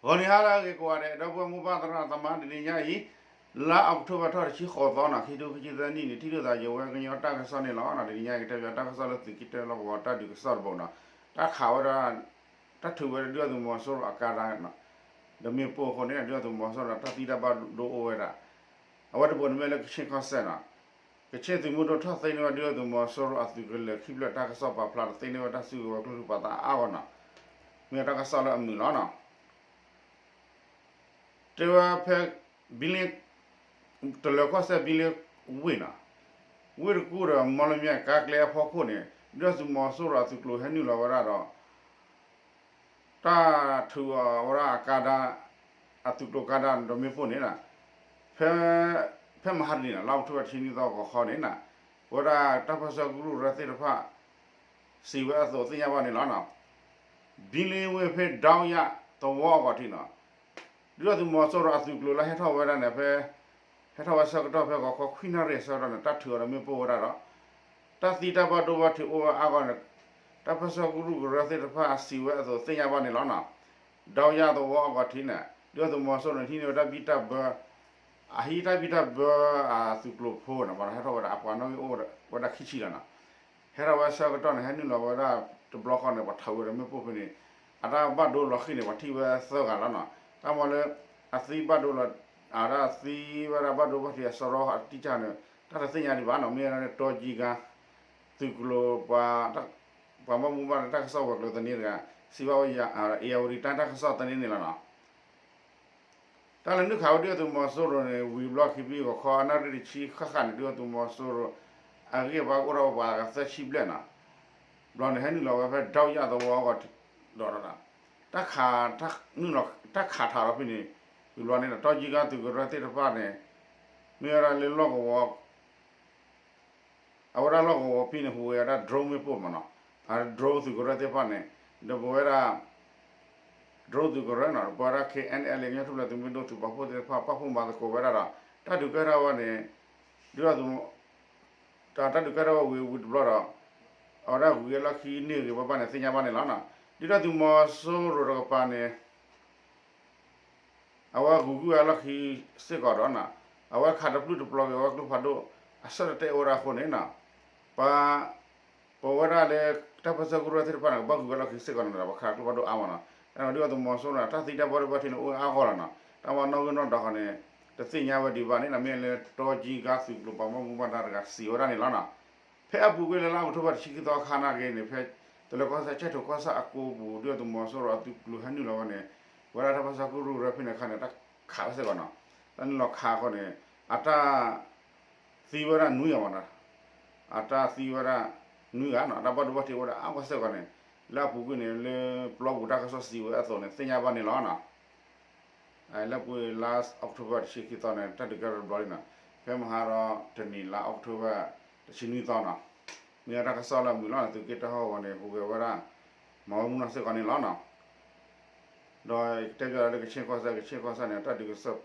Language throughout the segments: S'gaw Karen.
ဂီၤနံၤဟါလၢအဂ့ၤကိးဂၤဒဲး ဒီပုၢ်ဝဲၢ်မိၢ်ပၢ်သရၣ်သမါ တနံၤညါအံၤ လါအီးကထိဘၢၣ်ထီၣ်တဆံဃိးသီနီၤ ခံထိခံဆံသၢနံၣ်န့ၣ် ထံၣ်လိာ်သးယဝဲကညီတၢ်ကစီၣ်န့ၣ်လီၤ. တနံၤညါအံၤ ကတဲဘၣ်တၢ်ကစီၣ်လၢသုးက့တၢၢ်လီၢ်ကဝီၤတၢ်ဒုးကစီၣ်တဘိနီၤ, တၢ်ခးဝဲဒၣ် တၢ်ထုးဝဲဒၣ်ဒုၣ်ဒါသုးမီၤစိရိၤအကါဒါ ဒီးမ့ၣ်ပိၢ်အဃိန့ၣ် ဒုၣ်ဒါသုးမီၤစိရိၤဒီးတၢ်သံတၢ်ဘၣ်ဒိအိၣ်ဝဲဒၣ် အဝဲတဘိန့ၣ်မ့ၢ်လၢကခ့ၣ်ကီၢ်စဲၣ်နီၤ, ကခ့ၣ်သုးမုၢ်ဒိၣ်ထီၣ်သ့န့ၢ်ဝဲဒုၣ်ဒါသုးမီၤစိရိၤအသုးကလၢၤခံဖျၢၣ်တၢ်ကစီၣ်ပာ်ဖျါဒီးသ့န့ၢ်ဝဲတၢ်စုကဝဲၤကျိချံမျိာ်သၣ်အါအါဂီၢ်နီၤ, မ့ၢ်တၢ်ကစီၣ်လၢအမုာ်လီၤနီၤ. တဲဝဲဖဲ ဘံလ့ တလၢၤကီၢ်စဲၣ်ဘံလ့ဝ့ၢ်နီၤ, ဝ့ၢ်တကူၣ်ဒီးမီလမၠဲၣ်ကါကျဲအဖီခိၣ်န့ၣ် ဒုၣ်ဒါသုးမီၤစိရိၤအသုးကျိၤဟဲနုာ်လီၤဝဲဒၣ်ဒီး တၢ်ထုးအီၤဝဲဒၣ်အကါဒါ အသုးကျိၤကါဒါဒီးမ့ၣ်ပိၢ်န့ၣ် ဖဲ ဖဲမဟါတနံၤနီၤ လါအီးကထိဘၢၣ်တဆံနွံသီဂီၤခီန့ၣ် ပဝဲဒၣ်တၢ်ပၢဆှၢကရူၢ်ကရၢသ့ၣ်တဖၣ် စံးဝဲအသိးသ့ၣ်ညါဘၣ်န့ၣ်လီၤ. ဘံလ့ဝ့ၢ်ဖဲဒီယၣ်သဝီအဂီၢ်ထံးနီၤ, ဒုၣ်ဒါသုးမီၤစိရိၤအသုးကျိၤလၢဟဲထီၣ်ဝဲဒၣ်န့ၣ် ဖဲ ဟဲထီၣ်ဝဲဆၢကတီၢ်ဖဲဂီၤခီခွံနၣ်ရံၣ်အဆၢကတီၢ်န့ၣ် တၢ်ထုးအီၤဒီးမ့ၣ်ပိၢ်ဝဲဒၣ်ဒီး တၢ်သံတၢ်ဘၣ်ဒိဘၣ်ထံးအိၣ်ဝဲအါဂီၢ်န့ၣ် တၢ်ပၢဆှၢကရူၢ်ကရၢသ့ၣ်တဖၣ်စံးဝဲအသိးသ့ၣ်ညါဘၣ်န့ၣ်လီၤနီၤ. ဒီယၣ်သဝီအဂီၢ်ထံးန့ၣ် ဒုၣ်ဒါသုးမီၤစိရိၤန့ၣ် ဟံးန့ၢ်ဝဲတၢ်ဘံၣ်တၢ်ဘၢ အဟံးတၢ်ဘံၣ်တၢ်ဘၢအသုးကျိၤဖိန့ၣ် ပှၤဟဲထီၣ်ဝဲဒၣ်အပှၤနီၣ်ဂံၢ်အိၣ်ဝဲဒၣ်ခံဆံလီၤနီၤ. ဟဲထီၣ်ဝဲဆၢကတီၢ်န့ၣ် ဟဲနုာ်လီၤဝဲဒၣ်တဘျီဃီန့ၣ် ပှၤထုးဝဲဒီးမ့ၣ်ပိၢ်ဖဲန့ၣ် အတၢ်ဘၣ်ဒိလီၤဃံၤန့ၣ် ပှၤထံၣ်ဝဲသၢဂၤလီၤနီၤ. တၢ်မၤလၢ အသံဘၣ်ဒိလီၤ အတၢ်သံဝဲဒၣ်ဘၣ်ဒိဘၣ်ထံးအစရီအတံၢ်ကၢ်န့ၣ် တၢ်တသ့ၣ်ညါဒံးဘၣ်နီၤ. မ့ၢ်ဝဲဒၣ်လၢတီကံကါ သုးကျိၤ ပှၤဘၣ်မူဘၣ်ဒါတၢ်ကစီၣ်ဝဲၤကျိၤသန့တဂၤ စံးဘၣ်ဝဲ ဧရာဝတီတိုင်း တၢ်ကစီၣ်သန့န့ၣ်လီၤနီၤ. တၢ်လဲၤနုာ်ခးဝဲဒုၣ်ဒါသုးမီၤစိရိၤန့ၣ် ဝံၤဘျီခံဘျီဂီၤခီ အနၣ်ရံၣ်တဆံဃၣ်ဃၣ်န့ၣ် ဒုၣ်ဒါသုးမီၤစိရိၤ အဂံၢ်အဘါအိၣ်ထီၣ်ပှၤသၢဆံဘျဲၣ်နီၤ. ဘျီန့ၣ် ဟဲနုာ်လီၤဝဲဖဲဒီယၣ်သဝီအဂီၢ်ဒီး တၢ်ခး တၢ်ခးထးဒီးဖဲန့ၣ် ဝံၤဘျီန့ၣ်ဒီး တီကံကါသုးကရၢသ့ၣ်တဖၣ်န့ၣ် မ့ၢ်ဝဲဒၣ်လၢလီၢ်ကဝီၤ အဝဲဒၣ်လီၢ်ကဝီၤဖဲန့ၣ် ဟူးဂဲၤဝဲဒၣ် drone မ့ၣ်ပိၢ်မးနီၤ, အ drone သုးကရၢသ့ၣ်တဖၣ်န့ၣ် ဒီးပဝဲဒၣ် drone သုးကရၢနီၤ ဒီးပဝဲဒၣ် KNLA ကညီထူၣ်ဖျဲးသုးမုၢ်ဒိၣ်သုးပာ်ဖှိၣ်သ့ၣ်တဖၣ် ပာ်ဖှိၣ်မၤသကိးဝဲဒၣ်ဒီး တၢ်ဒုးကဲထီၣ်ဝဲန့ၣ် ဒုၣ်ဒါသုး တၢ်ဒုးကဲထီၣ်ဝဲဝံၤဝံၤတဘျီဒီး အဝဲဒၣ်ဂုၤက့ၤအလီၢ်ခံန့ၢ်ဂ့ၤဘၣ်ဘၣ်န့ၣ် သ့ၣ်ညါဘၣ်န့ၣ်လီၤနီၤ. ဒုၣ်ဒါသုးမီၤစိရိၤတကပၤန့ၣ် အဝဲဂုၤက့ၤဝဲအလီၢ်ခံစ့ၢ်ကီးဒီးနီၤ, အဝဲခးတပျုၢ်တပျီၤက့ၤဝဲကျိဖးဒိၣ် အဆၢတတဲအိၣ်ဝဲဒၣ်အဃိန့ၣ်နီၤ, ပ ပဝဲဒၣ်လၢ တၢ်ပၢဆှၢကရူၢ်သ့ၣ်တဖၣ်န့ၣ် ကဘၣ်ဂုၤဝဲလီၢ်ခံစ့ၢ်ကီးန့ၣ်ဒီး ပခးကျိဖးဒိၣ်အါမးနီၤ, တၢ်ဒုၣ်ဒါသုးမီၤစိရိၤန့ၣ် တၢ်သံတၢ်ဘၣ်ဒိဘၣ်ထံးန့ၣ် အိၣ်အါဂီၢ်လီၤနီၤ, တၢ်မၤနီၣ်ဂံၢ်နီၣ်ဒွးဃီန့ၣ် တသ့ၣ်ညါဝဲဒံးဘၣ်န့ၣ်နီၤ, မ့ၢ်လၢတီကံကါသုးကျိၤပှၤဘၣ်မူဘၣ်ဒါတဂၤစံးဝဲဒၣ်န့ၣ်လီၤနီၤ. ဖဲအပူၤကွံာ်လၢလါအီးကထိဘၢၣ်တဆံခံသီခါနာ်က့န့ၣ် ဖဲ တလၢၤကီၢ်စဲၣ် ကၠဲၣ်ထိးကီၢ်ဆၣ်အကိပူၤ ဒုၣ်ဒါသုးမီၤစိရိၤအသုးကျိၤဟဲနုာ်လီၤဝဲန့ၣ် ဝဲဒၣ်တၢ်ပၢဆှၢကရူၢ်ကရၢဖဲန့ၣ်အခါန့ၣ် တၢ်ခးဝဲစ့ၢ်ကီးနီၤ, တၢ်နုာ်လီၤခးအဃိန့ၣ် အတၢ်သံဝဲဒၣ်နွံဂၤမးနီၤ, အတၢ်သံဝဲဒၣ်နွံဂၤနီၤ, တၢ်ဘၣ်ဒိဘၣ်ထံးအိၣ်ဝဲဒၣ်အါဂီၢ်စ့ၢ်ကီးန့ၣ် လၢအပူၤကွံာ်န့ၣ် လၢပျီပူၤတၢ်ကစီၣ်စံးဝဲအသိးန့ၣ် သ့ၣ်ညါဘၣ်န့ၣ်လီၤနီၤ. လၢပူၤလါအီးကထိဘၢၣ်တဆံခံသီန့ၣ် တၢ်ဒုးကဲထီၣ်တဘျီလံနီၤ, ဖဲမဟါဒီးတနံၤလါအီးကထိဘၢၣ်တဆံနွံသီနီၤ, မ့ၢ်ဝဲတၢ်ကစီၣ်လၢအမုာ်လီၤန့ၣ် သုးက့တၢ်ဟီၣ်ကဝီၤန့ၣ် ဟူးဂဲၤဝဲဒၣ် မၤဝဲမုၢ်နီၢ်စ့ၢ်ကီးန့ၣ်လီၤနီၤ. ဒီးကတဲပၠးလၢကခ့ၣ်ကီၢ်စဲၣ် ကခ့ၣ်ကီၢ်စဲၣ်န့ၣ် တၢ်ဒုးကစီၣ်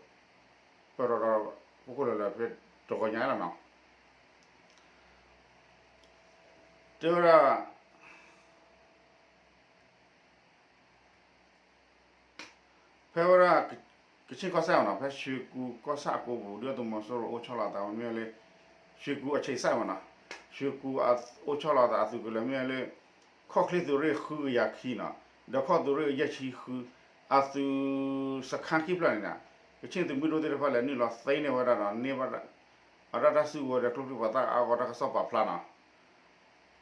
ပၢၢ်ထီၣ်ဒီး ပခိၣ်လၢလၢဖဲတဂီၤညါလီၤနီၤ, တဲဝဲဒၣ် ဖဲဝဲဒၣ် ကခ့ၣ်ကီၢ်စဲၣ်နီၤ ဖဲရွှေကူကီၢ်ဆၣ်အကိပူၤ ဒုၣ်ဒါသုးမီၤစိရိၤအိၣ်ဆီလီၤအသးဝဲမ့ၢ်ဝဲလၢ ရွှေကူ အခြေစိုက်မးနီၤ, ရွှေကူအိၣ်ဆီလီၤအသးအသုးကလၢၤမ့ၢ်ဝဲလၢ ခီၣ်ချ့သုးရ့ၣ်ဃုကယၤခံနီၤ, ဒီးခီၣ်သုးရ့ၣ်ယဲၢ်ဆံဃု အသုးစခန်းခံဖျၢၣ်န့ၣ်နီၤ, ကခ့ၣ်သုးမုၢ်ဒိၣ်သ့ၣ်တဖၣ်လဲၤနုာ်လီၤသ့န့ၢ်ဝဲဒၣ်ဒီးန့ၢ်ဘၣ် အတၢ်တၢ်စုကဝဲၤဒီးကျိချံမျိာ်သၣ်အါဂီၢ်တၢ်ကစီၣ်ပာ်ဖျါနီၤ.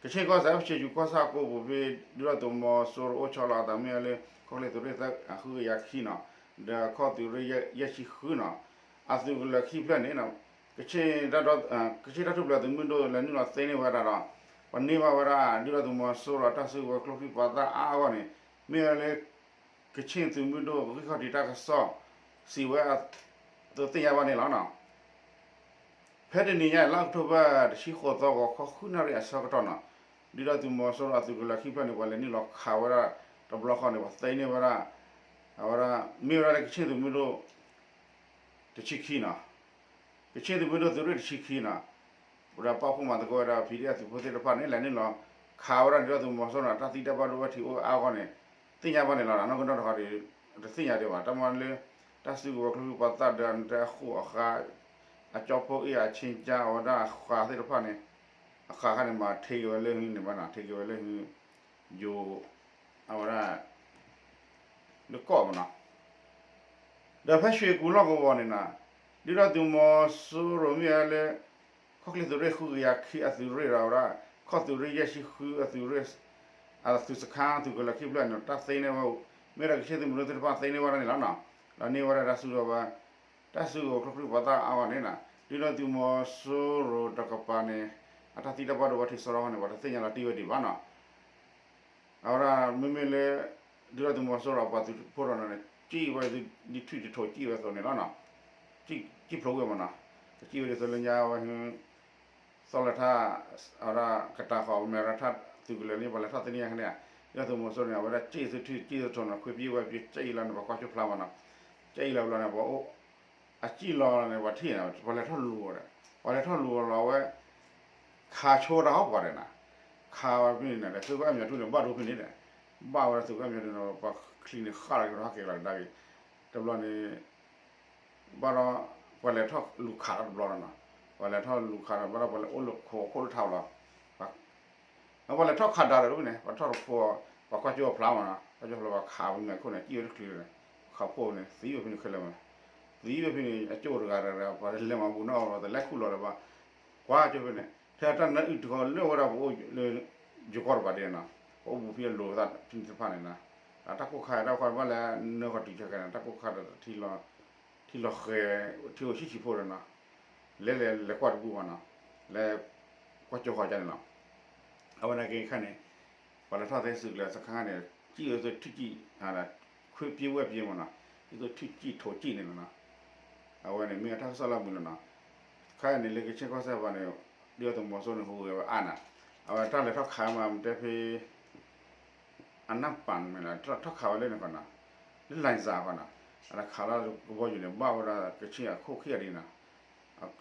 ကခ့ၣ်ကီၢ်စဲၣ် ရွှေကူကီၢ်ဆၣ်အကိပူၤဖဲ ဒုၣ်ဒါသုးမီၤစိရိၤအိၣ်ဆီလီၤအသးမ့ၢ်ဝဲလၢ ခီၣ်ချ့သုးရ့ၣ်သၢဃုကယၤခံနီၤ, ဒီးခီၣ်သုးရ့ၣ်ယဲၢ်ဆံဃုနီၤ, အသုးကလၢၤခံဖျၢၣ်န့ၣ် ကခ့ၣ်တၢ်ထူၣ်ဖျဲးသုးမုၢ်ဒိၣ်လဲၤနုာ်လီၤသ့န့ၢ်ဝဲဒၣ်ဒီး ပန့ၢ်ဘၣ်ဝဲဒၣ် ဒုၣ်ဒါသုးမီၤစိရိၤအတၢ်စုကဝဲၤကျိချံမျိာ်သၣ်အါဂီၢ်န့ၣ် မ့ၢ်ဝဲလၢ ကခ့ၣ်သုးမုၢ်ဒိၣ်ဂံၢ်ခီၣ်ထံးတၢ်ကစီၣ် စံးဝဲအသိးသ့ၣ်ညါဘၣ်န့ၣ်လီၤနီၤ. ဖဲတနံၤညါအံၤ လါအီးကထိဘၢၣ်တဆံဃိးသီ ဂီၤခီဃုနၣ်ရံၣ်အဆၢကတီၢ်နီၤ, ဒုၣ်ဒါသုးမီၤစိရိၤအသုးကလၢၤခံဖျၢၣ်န့ၣ် ပှၤလဲၤနုာ်လီၤခးဝဲဒၣ်တဘျီဃီန့ၣ် ပှၤသ့န့ၢ်ဝဲဒၣ် အဝဲဒၣ် မ့ၢ်ဝဲဒၣ်လၢကခ့ၣ်သုးမုၢ်ဒိၣ် တဆံခံနီၤ, ကခ့ၣ်သုးမုၢ်ဒိၣ်သုးရ့ၣ်တဆံခံနီၤ, ဝဲဒၣ်ပာ်ဖှိၣ်မၤသကိးဝဲဒၣ် ပီၣ်ဒံၣ်အဲၣ် သုးဖိသ့ၣ်တဖၣ်န့ၣ် လဲၤနုာ်လီၤခးဝဲဒၣ်ဒုၣ်ဒါသုးမီၤစိရိၤန့ၣ် တၢ်သံတၢ်ဘၣ်ဒိဘၣ်ထံးအိၣ်အါဂီၢ်န့ၣ် သ့ၣ်ညါဘၣ်န့ၣ်လီၤ. နီၢ်ကနီၣ်တခီဒ် တသ့ၣ်ညါဒံးဘၣ် တၢ်မၤလၢ တၢ်စုကဝဲၤကျိချံပှၤသၣ်ဒီး နတဲအဃိအဃါ အကၠီဖိအ့ၣ်အဆ့ကၠါ အဝဲဒၣ်အဃါသ့ၣ်တဖၣ်န့ၣ် အဃါခါန့ၣ် မၤထံက့ၤဝဲလၢဟုန့ၣ်ဘၣ်နီၤ ထံက့ၤဝဲလၢဟု ယိၤ အဝဲဒၣ် လၢကီၢ်မနီၤ ဒီးဖဲရွှေကူလီၢ်ကဝီၤန့ၣ်နီၤ ဒုၣ်ဒါသုးမီၤစိရိၤမ့ၢ်ဝဲလၢ ခီၣ်ချ့သုးရ့ၣ်ဃုကယၤခံအသုးရ့ၣ်ဒီးဝဲဒၣ် ခီၣ်သုးရ့ၣ်ယဲၢ်ဆံဃုအသုးရ့ၣ် အသုးစခန်းသုးကလၢၤခံဖျၢၣ်န့ၣ် တၢ်သ့န့ၢ်ဝဲ မ့ၢ်ဒီးကဆ့သုးမုၢ်ဒိၣ်သ့ၣ်တဖၣ်သ့န့ၢ်ဝဲဒၣ်န့ၣ်လီၤနီၤ ဒီးန့ၢ်ဝဲဒၣ်တၢ်စုကဝဲၤ တၢ်စုကဝဲၤကျိချံပှၤသၣ်အါဝဲန့ၣ်နီၤ ဒုၣ်ဒါသုးမီၤစိရိၤတကပၤန့ၣ် အတၢ်သံတၢ်ဘၣ်ဒိဘၣ်ထံးစရီန့ၣ် ပှၤတသ့ၣ်ညါလီၤတံၢ်ဝဲဒံးဘၣ်နီၤ အဝဲဒၣ်မ့မ့ၢ်လၢ ဒုၣ်ဒါသုးမီၤစိရိၤအပှၤသုးဖိဒီးန့ၣ် ကံၣ်ဝဲ ဒ်ထွံၣ်တထိးကံၣ်ဝဲအသိးန့ၣ်လီၤနီၤ ကံၣ်ဖျိးကွံာ်မနီၤ ကံၣ်ဝဲဒ်သိးလၢညါဝဲ သီၣ်လဲၤထီၣ် အဝဲဒၣ်ကတၢၢ်ဃီၤ မဲရထၣ်သုးကလၢၤန့ၣ် ပှၤလဲၤထီၣ်သ့န့ၢ်ယါခါန့ၣ် ဒုၣ်ဒါသုးမီၤစိရိၤန့ၣ် အဝဲဒၣ်ကံၣ်သုးထွံၣ်ကံၣ်သုးထိးနီၤ ခွ့ပံဝဲပံကံၣ်လီၤန့ၣ် ပှၤကွၢ်ကၠိဖျါမနီၤ ကံၣ်လီၤဘျီန့ၣ် ပှၤအိၣ် အကံၣ်လီၤန့ၣ် ပှၤထံၣ်န့ၣ် ပှၤလဲၤထီၣ်လူၤအီၤဒီး ပှၤလဲၤထီၣ်လူၤအီၤလီၤဝဲ ခးဆိတၢ်ဟီၣ်ပှၤဒီးနီၤ ခးဝဲဖဲန့ၣ်ဒီး သုးခိၣ်အဲၣ်မၠးထူန့ၣ် ဘၣ်ဒိဖဲန့ၣ်ဒီး ဘၣ်ဝဲဒၣ်သုးခိၣ်အဲၣ်မၠးထူန့ၣ် ပှၤချံန့ၣ်ဃၣ်လီၤက့ၤဒီးဟဲက့ၤလီၤကဒါက့ၤ တဘျီန့ၣ် ဘၣ်ဒီး ပှၤလဲၤထီၣ်လူၤခးတၢ်တဘျီဒီးနီၤ ပှၤလဲၤထီၣ်လူၤခးဒီး ဘၣ်ဒီးပှၤလဲၤအိၣ်လၢခိးခိၣ်လၢထးလီၤ ပှၤလဲၤထီၣ်ခးဒါဒီးတဖဲန့ၣ် ပှၤထီၣ်တဖိး ပှၤကွၢ်ကၠိအဖျါမနီၤ ကွၢ်ကၠိဖျါ ပှၤခးဝဲမ့ၢ်ခိၣ်န့ၣ် ကံၣ်ဝဲတချုးန့ၣ် ခးဖိးန့ၣ် သံဝဲဖဲန့ၣ်ခဲလၢာ်မနီၤ သံဝဲဖဲန့ၣ် အကၠိတဂၤဒီး ပှၤလဲၤမၤဘူးနီၢ်အီၤ တလဲၤခူၣ်လီၤလၢၤဘၣ် ကွၢ်ကၠိဖဲန့ၣ် ထဲတၢ်နၢအုၣ်တခီလၢဝဲဒၣ်ပအိၣ်လၢ ယိၤကီၢ်တပၤဒ်န့ၣ်နီၤ ပအိၣ်ဘူးဖဲအလိၤသးဖဲန့ၣ်တဖၣ်န့ၣ်နီၤ တၢ်ကိၢ်ခါတၢ်ကိၢ်ခါဘၣ်လဲၤနၢဃီၤတုၤခဲကဲန့ၣ် တၢ်ကိၢ်ခါဒီး ထံလီၤဃဲၤ ထံအိၣ်ဆံးဆံးဖိဒီးနီၤ လဲၤလဲၤလဲၤကွၢ်တဘူးဘၣ်နီၤ လဲၤကွၢ်ကၠိဃီၤကန့ၣ်လီၤ အဝဲန့ၣ်က့ၤခါန့ၣ် ပှၤလဲၤထီၣ်သ့သုးကလၢၤစခါန့ၣ် ကံၣ်အသုးထွံၣ်ကံၣ် ခွ့ပံဝဲပံမနီၤ ကံၣ်အသုးထွံၣ်ကံၣ်ထိးကံၣ်န့ၣ်လီၤနီၤ အဝဲန့ၣ်မ့ၢ်အတၢ်ကစီၣ်လၢအမုာ်လီၤနီၤ ခါအံၤန့ၣ် လၢကခ့ၣ်ကီၢ်စဲၣ်ပှၤန့ၣ် ဒုၣ်ဒါသုးမီၤစိရိၤန့ၣ် ဟူးဂဲၤဝဲအါနီၤ အဝဲတၢ်လဲၤထီၣ်ခးမး မ့ၢ်တဲဖဲ အနၢ်ပၢၢ်မ့ၢ်လၢ ထီၣ်ခးဝဲလၢန့ၣ်ဃီနီၤ လၢလၢ်စၢ်ဃီနီၤ အတခးလၢကဘီယူၤန့ၣ် ဘၣ်ဝဲဒၣ်ကဆ့ၣ်အခိၣ်ခံဂၤဒ်နီၤ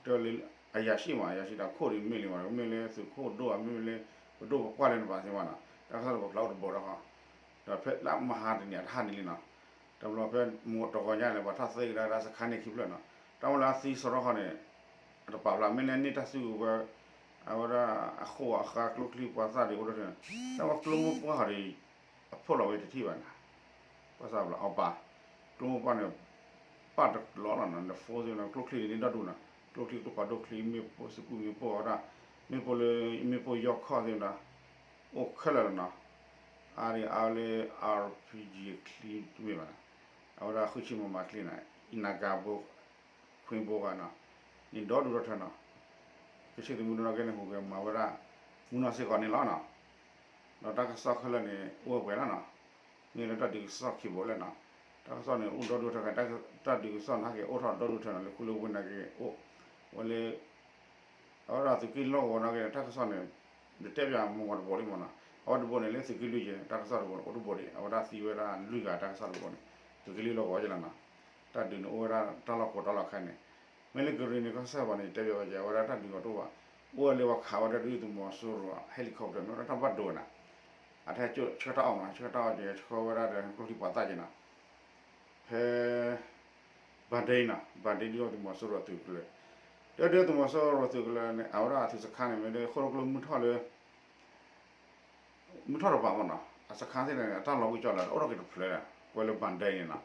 တဲလၢ အရာရှိမး အရာရှိဒီးခိၣ်ဒ်မ့ၢ်လံမး မ့ၢ်လၢသုးခိၣ်ဒိၣ်ဧါ မ့မ့ၢ်လၢ ပဒိၣ်ပပှၢ်လၢနပာ်သ့မးနီၤ တၢ်ကစီၣ်တဘိးဖျါအိၣ်တဘိးဒီးဃီ ဒီးဖဲလၢမဟါတနံၤအတဟါန့ၣ်လံနီၤ တဘျီဖဲမုၢ်တဂီၤညါန့ၣ် ပှၤထီၣ်သ့ကဒါဒၣ်စခါန့ၣ်ခံဖျၢၣ်နီၤ တၢ်မ့ၢ်လၢအသံစရီဃီန့ၣ် အတပာ်ဖျါ မ့ၢ်လၢန့ၢ်တၢ်စုကဝဲၤ အဝဲဒၣ်အဃိအဃါကျိချံပှၤသၣ်ဒ်အိၣ်ဒၣ်န့ၣ် တၢ်ဝဲကျိမိၢ်ပှၢ်ဟီဒ် အဖီၣ်လီၤဝဲတထံၣ်ဘၣ်န့ၣ် ဘၣ်ဆၣ်ဘျီအီၤပာ် ကျိမိၢ်ပှၢ်န့ၣ် ပာ်တလီလီၤနီၤ န phone စ့ၢ်ကီး ကျိချံန့ၣ်န့ၢ်ဒီဒူၣ်နီၤ ကျိချံကျိဖးဒိၣ်ချံ မ့ၣ်ပိၢ်စကူမ့ၣ်ပိၢ်အဝဲဒၣ် မ့ၣ်ပိၢ်လၢ မ့ၣ်ပိၢ်ယီၢ်ခီၣ်သ့ၣ်ဒီး အိၣ်ခဲလၢာ်လီၤနီၤ အါဒံးအါလၢ RPG ချံတမ့ၢ်ဘၣ်နီၤ အဝဲဒၣ်ဃုဆံ MM ချံနီၤ အံၤနၤကၤဘိ ခွ့ဘိဂၤနီၤ န့ၣ်ဒီဒူၣ်ဒီထၢနီၤ ကဆ့ၣ်သုးမုၢ်ဒိၣ်နီၢ်ကီၢ်န့ၣ် ဟူးဂဲၤမၤဝဲဒၣ် မုၢ်နီၢ်စ့ၢ်ကီးန့ၣ်လီၤနီၤ ဒီးတၢ်ကစီၣ်ခဲလၢာ်န့ၣ် အိၣ်ဝဲပှဲၤလီၤနီၤ မ့ၢ်လၢတၢ်ဒုးကစီၣ်ခံဘိလၢနီၤ တၢ်ကစီၣ်န့ၣ် အိၣ်ဒီဒူၣ်ထၢ တၢ်ဒုးကစီၣ်န့ၣ် ဟဲက့ၤအိၣ်ထီၣ်ဒီဒူၣ်ထၢနီၤ လၢခိၣ်လၢဝ့ၢ်န့ၣ်က့ၤအိၣ် ဝဲလၢ အဝဲဒၣ်သုးက့လွံၢ်ဂီၤနီၢ်ကီၢ်န့ၣ် တၢ်ကစီၣ်န့ၣ် နတဲပၠးမုၢ်ဂီၤတဘိလံမးနီၤ အဝဲတဘိန့ၣ်လၢသုးက့လွံၢ်ယဲၢ် တၢ်ကစီၣ်တဘိန့ၣ် အိၣ်တဘိဒံး အဝဲဒၣ်သံဝဲဒၣ်လွံၢ်ဂၤတၢ်ကစီၣ်တဘိန့ၣ် သုးက့လွံၢ်လီၢ်ကဝီၤယဲၢ်လီၤနီၤ တၢ်ဒုးန့ၣ်အိၣ်ဝဲဒၣ်တၢ်လီၢ်ကိးတၢ်လီၢ်ခဲအံၤန့ၣ် မ့ၢ်လၢကရံၣ်နံၤကီၢ်စဲၣ်ပှၤန့ၣ် ယတဲပၠးဝဲကဲ အဝဲဒၣ်တၢ်ဒုးအီၤတအိၣ်ဘၣ် အိၣ်ဝဲလၢပှၤခးဝဲဒၣ်ဒုးသုးမီၤစိရိၤ helicopter မ့ၢ်ဝဲဒၣ်တၢ်ဘၣ်ဒိနီၤ အထဲဆှၢတၢ်အီၣ်မး ဆှၢတၢ်အီၣ်ကဲ ဆှၢဝဲဒၣ်ဒီးကျိချံပှၤသၣ်က့ၤနီၤ ဖဲ ဘၣ်ဒ့နီၤ ဘၣ်ဒ့ဒုးသုးမီၤစိရိၤအသုးကလၢၤ ဒီးဒုးသုးမီၤစိရိၤအသုးကလၢၤန့ၣ် အဝဲဒၣ်အသုးစခါန့ၣ် မ့ၢ်လၢဃိၣ်ကျိမုၢ်ထီၣ်လၢ မုၢ်ထီၣ်တပၤမးနီၤ အစခါသ့ၣ်န့ၣ် အတၢ်လီၤဝံၣ်ကၠီလၢ အိၣ်ထီၣ်က့ၤတဖျၢၣ်ဒီး ကွဲလၢဘၣ်ဒ့န့ၣ်နီၤ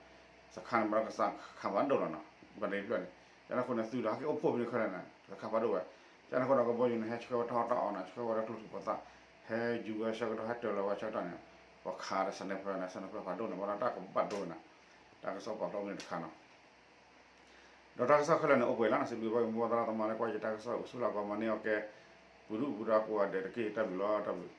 စခါန့ၣ် မ့ၢ်ကစၢ်ခးဘၣ်ဒိလီၤနီၤ ဘၣ်ဒ့တဖျၢၣ်န့ၣ် ကန့ၣ်အဃိန့ၣ် သုးဒီးဟဲက့ၤအိၣ်ဖှိၣ်ဖဲန့ၣ်ခဲလၢာ်န့ၣ် စခါဘၣ်ဒိဝဲ ကန့ၣ်အဃိဒီးကဘီယူၤန့ၣ် ဟဲဆှၢဝဲတၢ်အီၣ်တၢ်အီနီၤ ဆှၢဝဲဒၣ်ကျိချံပှၤသၣ် ဟဲယူၤဝဲဆၢကတီၢ် ဟဲတၢၤလီၤဝဲဆၢကတီၢ်န့ၣ် ပှၤခးဒီး sniper န့ၣ် sniper ဖးဒိၣ်န့ၣ် ဘၣ်ဒီးတၢ်ကဘၣ်ဒိဝဲနီၤ တၢ်ကစီၣ်ပာ်ဖျါန့ၣ်တခါနီၤ ဒီးတၢ်ကစီၣ်ခဲလၢာ်န့ၣ် အိၣ်ပှဲၤလီၤနီၤ စံးဘျုးဘၣ်က့ၤမိၢ်သရၣ်သမါလၢကွၢ်ယတၢ်ကစီၣ် အိၣ်ဆူၣ်လီၤကီးမၤန့ၢ်အီၤကဲ ပူၤဒူၣ်ပူၤဒါကိးဂၤဒဲးတက့ၢ် တၢ်ဘျုးလီၤ တၢ်ဘျုး